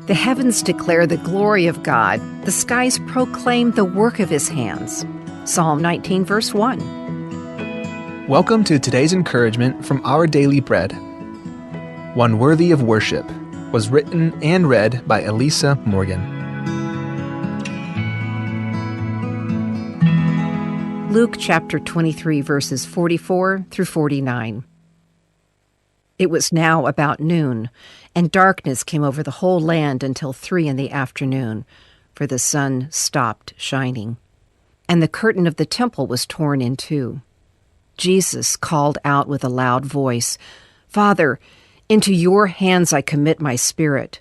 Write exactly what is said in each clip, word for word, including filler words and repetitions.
The heavens declare the glory of God, the skies proclaim the work of his hands. Psalm nineteen, verse one. Welcome to today's encouragement from Our Daily Bread. One Worthy of Worship was written and read by Elisa Morgan. Luke chapter twenty-three, verses forty-four through forty-nine. It was now about noon, and darkness came over the whole land until three in the afternoon, for the sun stopped shining. And the curtain of the temple was torn in two. Jesus called out with a loud voice, "Father, into your hands I commit my spirit."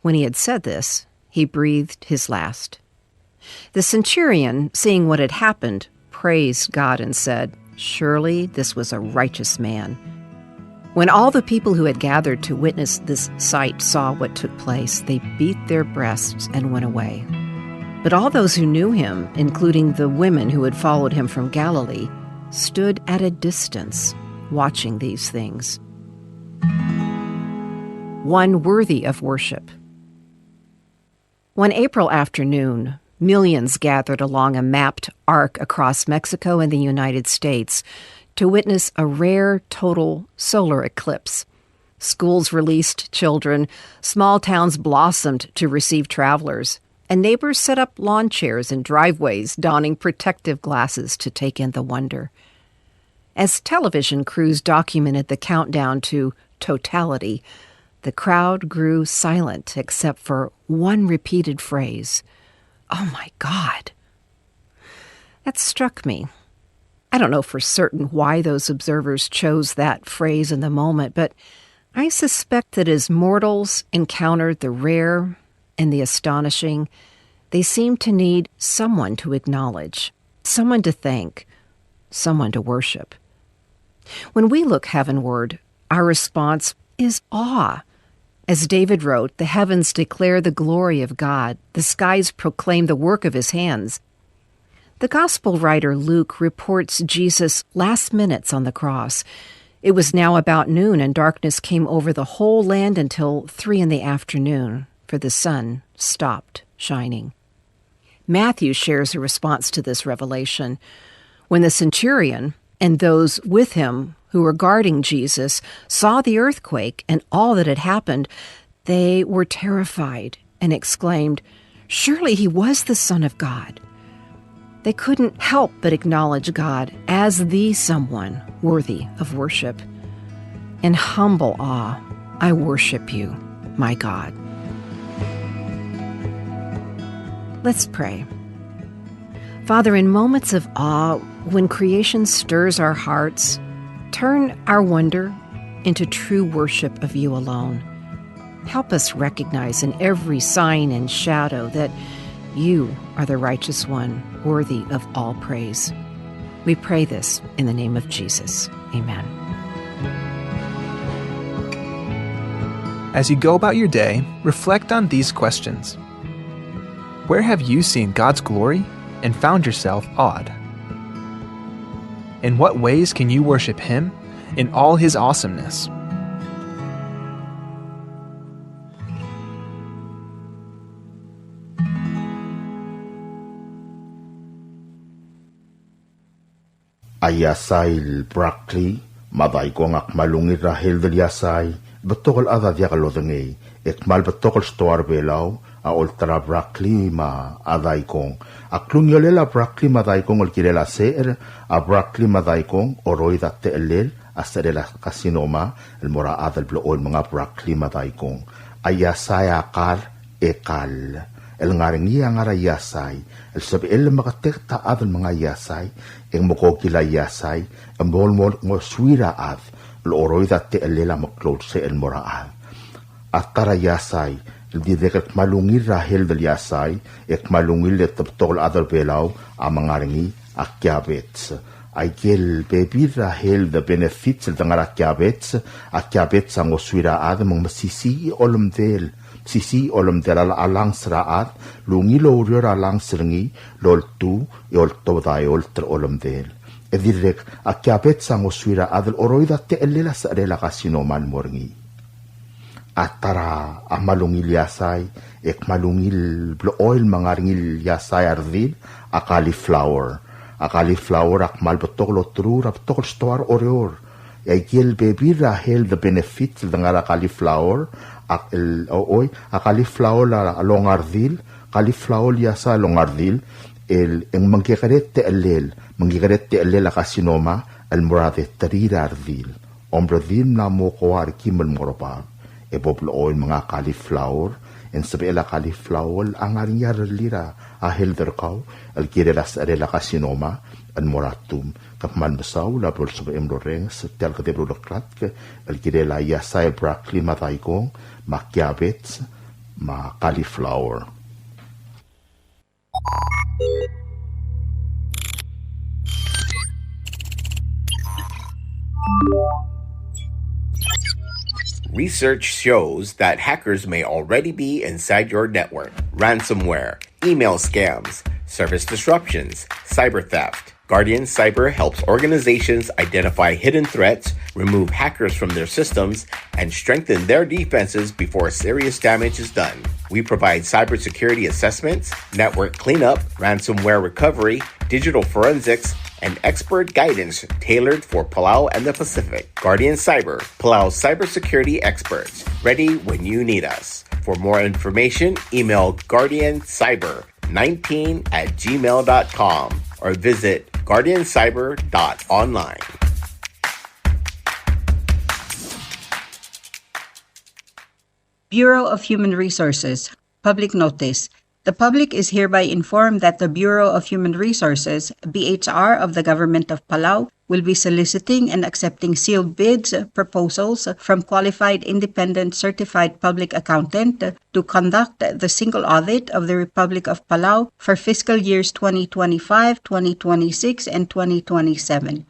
When he had said this, he breathed his last. The centurion, seeing what had happened, praised God and said, "Surely this was a righteous man." When all the people who had gathered to witness this sight saw what took place, they beat their breasts and went away. But all those who knew him, including the women who had followed him from Galilee, stood at a distance watching these things. One worthy of worship. One April afternoon, millions gathered along a mapped arc across Mexico and the United States to witness a rare total solar eclipse. Schools released children, small towns blossomed to receive travelers, and neighbors set up lawn chairs in driveways, donning protective glasses to take in the wonder. As television crews documented the countdown to totality, the crowd grew silent except for one repeated phrase, "Oh my God." That struck me. I don't know for certain why those observers chose that phrase in the moment, but I suspect that as mortals encountered the rare and the astonishing, they seemed to need someone to acknowledge, someone to thank, someone to worship. When we look heavenward, our response is awe. As David wrote, "The heavens declare the glory of God, the skies proclaim the work of his hands." The gospel writer Luke reports Jesus' last minutes on the cross. It was now about noon, and darkness came over the whole land until three in the afternoon, for the sun stopped shining. Matthew shares a response to this revelation. When the centurion and those with him who were guarding Jesus saw the earthquake and all that had happened, they were terrified and exclaimed, "Surely he was the Son of God." They couldn't help but acknowledge God as the someone worthy of worship. In humble awe, I worship you, my God. Let's pray. Father, in moments of awe, when creation stirs our hearts, turn our wonder into true worship of you alone. Help us recognize in every sign and shadow that you are the righteous one, worthy of all praise. We pray this in the name of Jesus. Amen. As you go about your day, reflect on these questions. Where have you seen God's glory and found yourself awed? In what ways can you worship Him in all His awesomeness? A iasai el broccoli me a daikong a kmal ungil er a health el iasai, betok el chad a diak lodengei, e kmal betok el stoa er Belau a olterau a broccoli me a daikong. A klungiolel a broccoli me a daikong el kirel a secher, a broccoli me a daikong a oroid a techellel a secherel a carcinoma el mo er a chad el blechoel menga broccoli me a daikong. A iasai a kar e kall. El ngar er ngii a ngar er a iasai el sebechel el meketeket a chad el menga iasai, e ng mekokil a iasai, e mo, mo ngosuir a chad el oroid a techellel a meklou el secher el mo er a chad. A ta er a iasai el dirrek el kmal ungil er a health el iasai, e kmal ungil e te betok el chad er Belau a menga er ngii, a kiabets. Aike el bebil er a health benefits el de ngar er a kiabets, a kiabets a ngosuir a chad me ng mesisiich a olemdel, mesisiich a olemdel a, a lungs er a chad, el ungil oureor a lungs er ngii el oltuu e oltobed a eolt er a olemdel. E dirrek, a kiabets a ngosuir a chad el oroid a techellel a secherel a carcinoma el mo er ngii. A ta er a kmal ungil iasai, e kmal ungil blechoel me a ngar er ngii el iasai a redil, a cauliflower. A cauliflower a kmal betok el oterur, a betok el stoa er Oreor. E aike el bebil er a health benefits el de ngar er a cauliflower, a, el, o, oi, a cauliflower a, a longa a redil, cauliflower el iasai a longa a redil, el, e ng mengkekerei a techellel, mengkekerei a techellel a carcinoma, el mo er a deterir a redil. Omredil mla mo koa er kim el mo er a bab. E bo blechoel me a cauliflower, e ng sebechel a cauliflower a ngar er ngii a rellii er a health er kau, el kirel a secherel a carcinoma, el mo er a tum. Ke kmal mesaul a bo lsebechem el orrenges tia el kedeb el uleklatk, el kirel a iasai el broccoli me a daikong, me a kiabets, me a cauliflower. Research shows that hackers may already be inside your network. Ransomware, email scams, service disruptions, cyber theft. Guardian Cyber helps organizations identify hidden threats, remove hackers from their systems, and strengthen their defenses before serious damage is done. We provide cybersecurity assessments, network cleanup, ransomware recovery, digital forensics, and expert guidance tailored for Palau and the Pacific. Guardian Cyber, Palau's cybersecurity experts, ready when you need us. For more information, email Guardian Cyber nineteen at gmail dot com or visit guardian cyber dot online. Bureau of Human Resources. Public notice. The public is hereby informed that the Bureau of Human Resources, B H R, of the Government of Palau will be soliciting and accepting sealed bids, proposals from qualified independent certified public accountant to conduct the single audit of the Republic of Palau for fiscal years twenty twenty-five, twenty twenty-six, and twenty twenty-seven.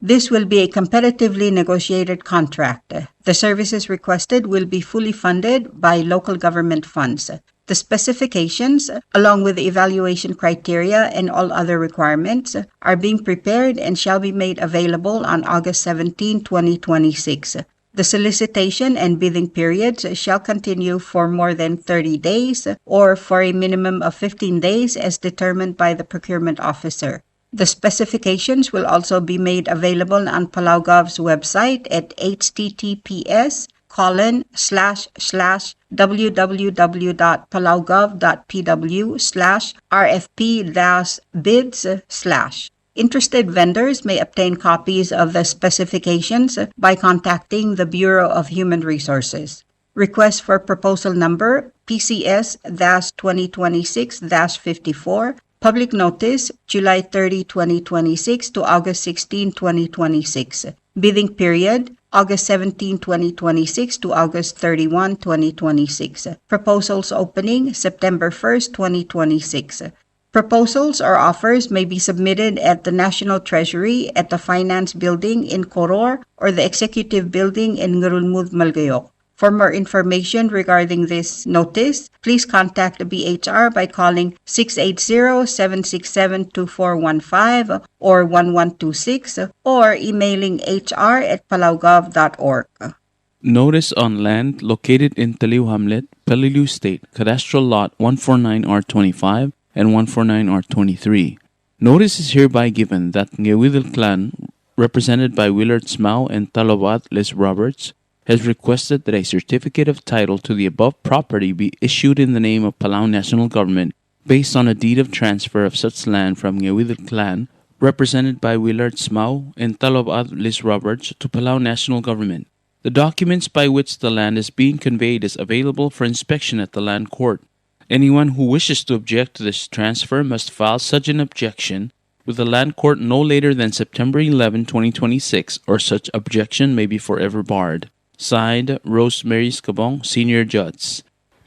This will be a competitively negotiated contract. The services requested will be fully funded by local government funds. The specifications, along with the evaluation criteria and all other requirements, are being prepared and shall be made available on August seventeenth, twenty twenty-six. The solicitation and bidding periods shall continue for more than thirty days or for a minimum of fifteen days as determined by the procurement officer. The specifications will also be made available on PalauGov's website at H T T P S colon slash slash W W W dot palaugov dot P W slash R F P dash bids slash. Interested vendors may obtain copies of the specifications by contacting the Bureau of Human Resources. Request for proposal number P C S dash twenty twenty-six dash fifty-four. Public notice, July thirty, twenty twenty-six to August sixteen, twenty twenty-six. Bidding period, August seventeen, twenty twenty-six to August thirty-one, twenty twenty-six. Proposals opening, September first, twenty twenty-six. Proposals or offers may be submitted at the National Treasury at the Finance Building in Koror or the Executive Building in Ngerulmud, Melekeok. For more information regarding this notice, please contact the B H R by calling six eight zero, seven six seven, two four one five or one one two six or emailing H R at palaugov dot org. Notice on land located in Taliu Hamlet, Peleliu State, Cadastral Lot one four nine R twenty-five and one four nine R twenty-three. Notice is hereby given that Ngewidel Clan, represented by Willard Smau and Talobad Les Roberts, has requested that a certificate of title to the above property be issued in the name of Palau National Government based on a deed of transfer of such land from Ngewidel Clan, represented by Willard Smau and Talobad Les Roberts, to Palau National Government. The documents by which the land is being conveyed is available for inspection at the Land Court. Anyone who wishes to object to this transfer must file such an objection with the Land Court no later than September eleven, twenty twenty-six, or such objection may be forever barred. Signed, Rosemary Skebong, Senior Judge.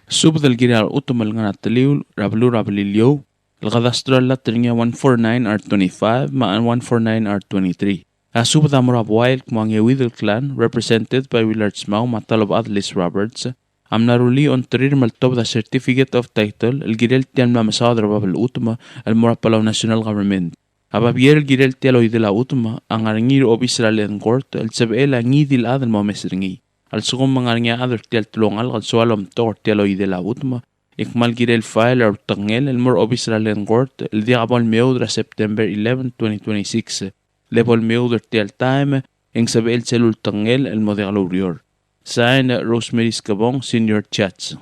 Subed el kirel a chutem el ngar er a Teliu er a beluu er a Beliliou, el cadastral lot er ngii a one four nine R twenty-five me a one four nine R twenty-three. A subed a mo er a buai el kmo a Ngewidel Clan, represented by Willard Smau me a Talobad Les Roberts, a mla rullii a ongtir me ltobed a certificate of title el kirel tia el mla mesaod er a bab el chutem el mo er a Palau National Government. A babier el kirel tia el oidel a chutem a ngar er ngii er a obis er a Land Court el sebechel a ngii di el chad el mo omes er ngii. a lsekum e ng ngar er ngii a chad er tia el telungalek el soal omtok er tia el oidel a chutem, e kmal kirel file er a ultekngel el mo er a obis er a Land Court el diak bo lemeoud er a September eleven, twenty twenty-six. Le bo lemeoud er tia el taem e ng sebechel sel ultekngel el mo diak loureor. Sign, Rosemary Skebong, Senior Judge.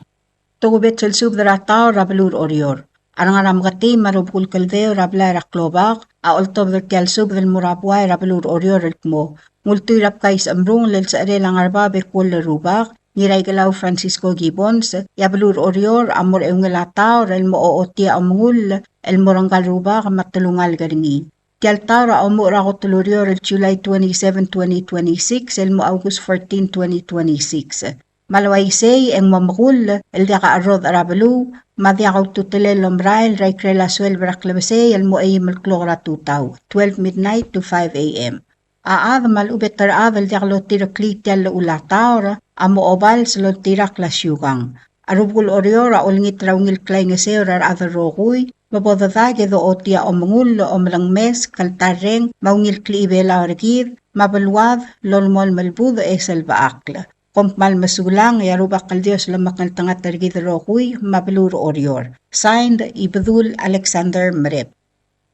Tokubets el subed er a taor er a beluu er Oreor. A rengar er a Meketii me a rubekul Kldeu er a blai er a klobak a oltobed er tia el subed el mo er a buai er a beluu er Oreor el kmo ng ultuil er a Bkais Chemrungel el secherel a ngar er bab e kuoll el rubak, Ngiraikelau Francisco Gibbons, e a beluu er Oreor a mo er a eungel a taor el mo ochotii a omengull el mo er ngka el rubak me a telungalek er ngii. Tia el taor a omuchel er a kot el ureor el July twenty-seven, twenty twenty-six, el mo August fourteen, twenty twenty-six. Me a le uaisei e ng mo mekull el diak a cherrodech er a beluu, me a diak a ultutelel el omerael er a ikrel a sueleb er a klebesei el mo eim el klok er a tutau, twelve midnight to five A M. A chad me a lechub e te rechad el diak lotireklii tia el llechul a taor a mo obals el oltirakl a siukang. A rubekul Oreor a olengit er a ungil klaingeseu er a rechad el rokui, me bo dedak e dochotii a omengull, omelengmes, kltarreng, me a ungil klechibelau er kid, me a beluad, lolemolem el budech e sel bechakl. Kom kmal mesulang, e a Rubak el Dios lomekngeltengat er kid el rokui, me a beluu er Oreor. Signed, Ibedul Alexander Merep.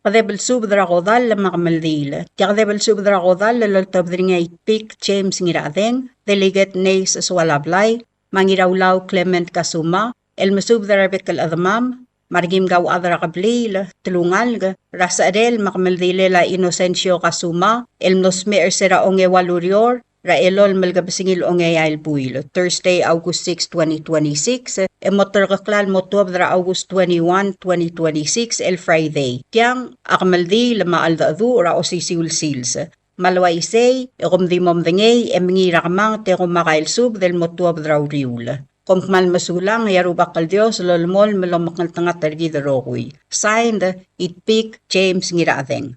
Kedeb el subed er a kodall me a kemeldiil. Tia kedeb el subed er a kodall el oltobed er ngii a Itpik James Ngirachedeng, Delegate Nace Soalablai, me a Ngiraulau Clement Kasuma, el mesubed er a rebek el chedemam, me a rekim kauchad er a kebliil, telungalek, er a secherel me a kemeldilel a Inocencio Kasuma, el mlo smecher er se er a ongeua el ureor, er a elolem el kebesengil ongeai el buil, Thursday, August six, twenty twenty-six, e mo terkokl el mo tuobed er a August twenty-one, twenty twenty-six, el Friday. Tiang a kemeldiil me a cheldecheduch er a osisiu el sils. Me a le uaisei, e kom di mo medengei, e mengiil er a kemanget e kom makael subed el mo tuobed er a uriul. Kom kmal mesulang, e a Rubak el Dios lolemolem el omekngeltengat er kid el rokui. Signed, Itpik James Ngirachedeng.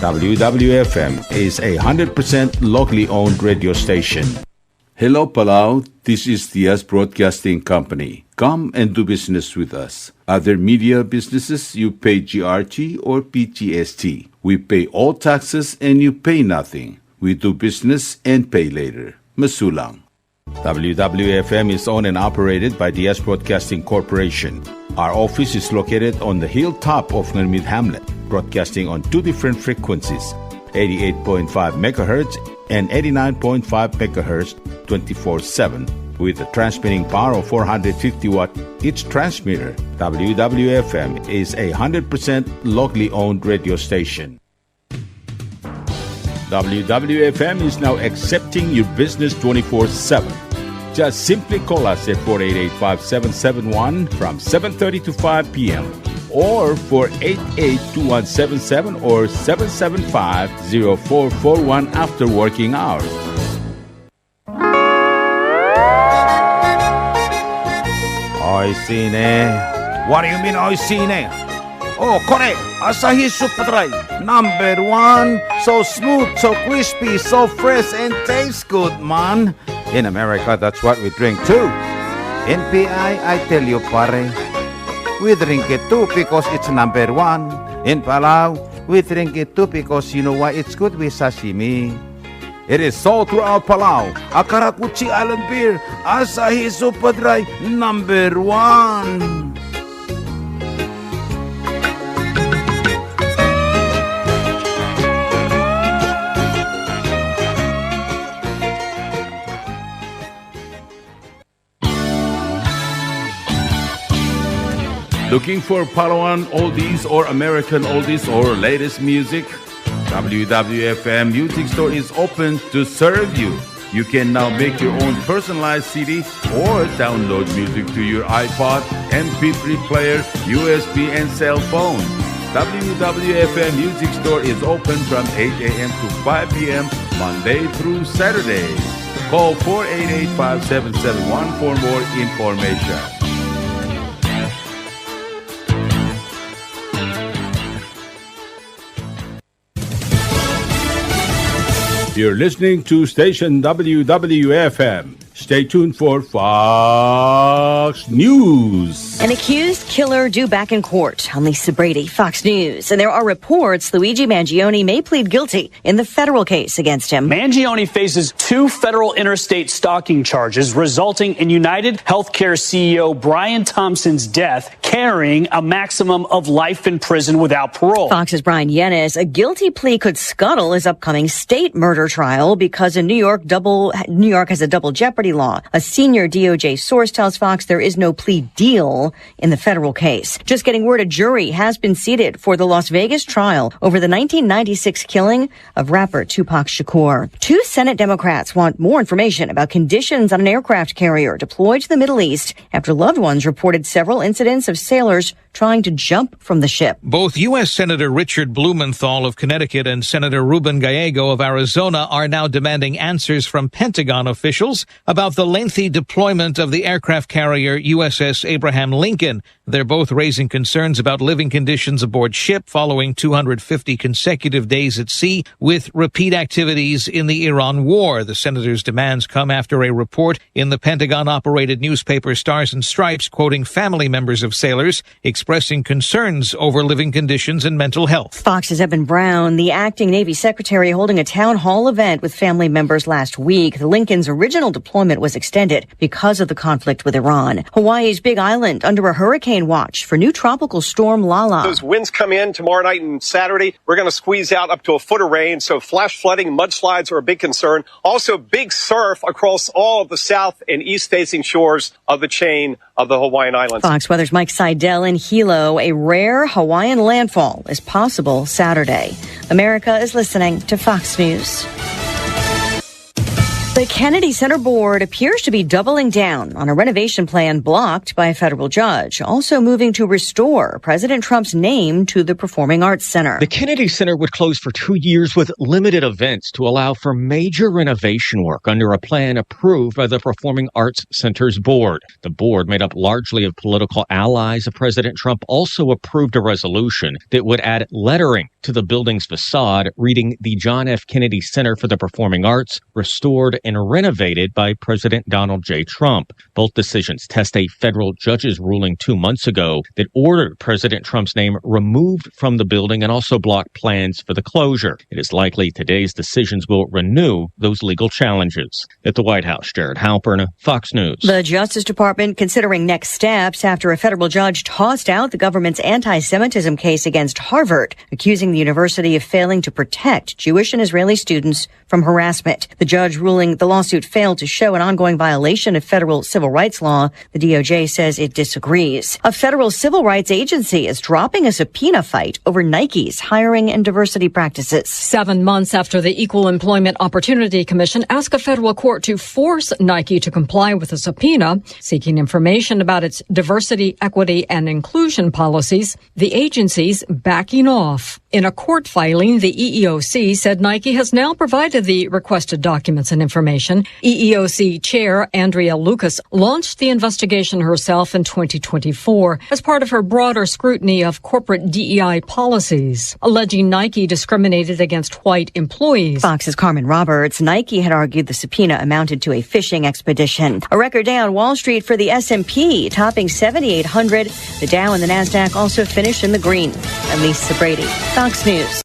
W W F M is a hundred percent locally owned radio station. Hello, Palau. This is Diaz Broadcasting Company. Come and do business with us. Other media businesses, you pay G R T or P G S T. We pay all taxes and you pay nothing. We do business and pay later. Mesulang. W W F M is owned and operated by Diaz Broadcasting Corporation. Our office is located on the hilltop of Ngermid Hamlet, broadcasting on two different frequencies, eighty-eight point five megahertz and eighty-nine point five megahertz, twenty-four seven, with a transmitting power of four hundred fifty watt each transmitter. W W F M is a hundred percent locally owned radio station. W W F M is now accepting your business twenty-four seven. Just simply call us at four eight eight, five seven seven one from seven thirty to five P M, or four eight eight, two one seven seven or seven seven five, zero four four one after working hours. Oishii ne. What do you mean, oishii ne? Oh, kore, Asahi Super Dry, number one. So smooth, so crispy, so fresh, and tastes good, man. In America, that's what we drink too. In P I, I tell you, pare, we drink it too because it's number one. In Palau, we drink it too because you know why? It's good with sashimi. It is sold throughout Palau. A karakuchi island beer, Asahi Super Dry, number one. Looking for Palauan oldies or American oldies or latest music? W W F M Music Store is open to serve you. You can now make your own personalized C D or download music to your iPod, M P three player, U S B, and cell phone. W W F M Music Store is open from eight A M to five P M, Monday through Saturday. Call four eight eight, five seven seven one for more information. You're listening to station W W F M, Stay tuned for Fox News. An accused killer due back in court. I'm Lisa Brady, Fox News. And there are reports Luigi Mangione may plead guilty in the federal case against him. Mangione faces two federal interstate stalking charges resulting in United Healthcare C E O Brian Thompson's death, carrying a maximum of life in prison without parole. Fox's Brian Yennis. A guilty plea could scuttle his upcoming state murder trial because in New York, double, New York has a double jeopardy law. A senior D O J source tells Fox there is no plea deal in the federal case. Just getting word, a jury has been seated for the Las Vegas trial over the nineteen ninety-six killing of rapper Tupac Shakur. Two Senate Democrats want more information about conditions on an aircraft carrier deployed to the Middle East after loved ones reported several incidents of sailors trying to jump from the ship. Both U S Senator Richard Blumenthal of Connecticut and Senator Ruben Gallego of Arizona are now demanding answers from Pentagon officials about the lengthy deployment of the aircraft carrier U S S Abraham Lincoln. They're both raising concerns about living conditions aboard ship following two hundred fifty consecutive days at sea with repeat activities in the Iran war. The senators' demands come after a report in the Pentagon-operated newspaper Stars and Stripes quoting family members of sailors expressing concerns over living conditions and mental health. Fox's Evan Brown, the acting Navy secretary, holding a town hall event with family members last week. The Lincoln's original deployment was extended because of the conflict with Iran. Hawaii's Big Island under a hurricane watch for new tropical storm Lala. Those winds come in tomorrow night and Saturday. We're gonna squeeze out up to a foot of rain, so flash flooding, mudslides are a big concern. Also, big surf across all of the south and east-facing shores of the chain of the Hawaiian Islands. Fox Weather's Mike Seidel in Hilo. A rare Hawaiian landfall is possible Saturday. America is listening to Fox News. The Kennedy Center Board appears to be doubling down on a renovation plan blocked by a federal judge, also moving to restore President Trump's name to the Performing Arts Center. The Kennedy Center would close for two years with limited events to allow for major renovation work under a plan approved by the Performing Arts Center's board. The board, made up largely of political allies of President Trump, also approved a resolution that would add lettering to the building's facade, reading the John F. Kennedy Center for the Performing Arts, restored and renovated by President Donald J. Trump. Both decisions test a federal judge's ruling two months ago that ordered President Trump's name removed from the building and also blocked plans for the closure. It is likely today's decisions will renew those legal challenges. At the White House, Jared Halpern, Fox News. The Justice Department considering next steps after a federal judge tossed out the government's anti-Semitism case against Harvard, accusing the university of failing to protect Jewish and Israeli students from harassment. The judge ruling the lawsuit failed to show an ongoing violation of federal civil rights law. The D O J says it disagrees. A federal civil rights agency is dropping a subpoena fight over Nike's hiring and diversity practices. Seven months after the Equal Employment Opportunity Commission asked a federal court to force Nike to comply with a subpoena seeking information about its diversity, equity, and inclusion policies, the agency's backing off. In a court filing, the E E O C said Nike has now provided the requested documents and information. E E O C Chair Andrea Lucas launched the investigation herself in twenty twenty-four as part of her broader scrutiny of corporate D E I policies, alleging Nike discriminated against white employees. Fox's Carmen Roberts. Nike had argued the subpoena amounted to a fishing expedition. A record day on Wall Street for the S and P, topping seventy-eight hundred. The Dow and the Nasdaq also finished in the green. I'm Lisa Brady, Fox News.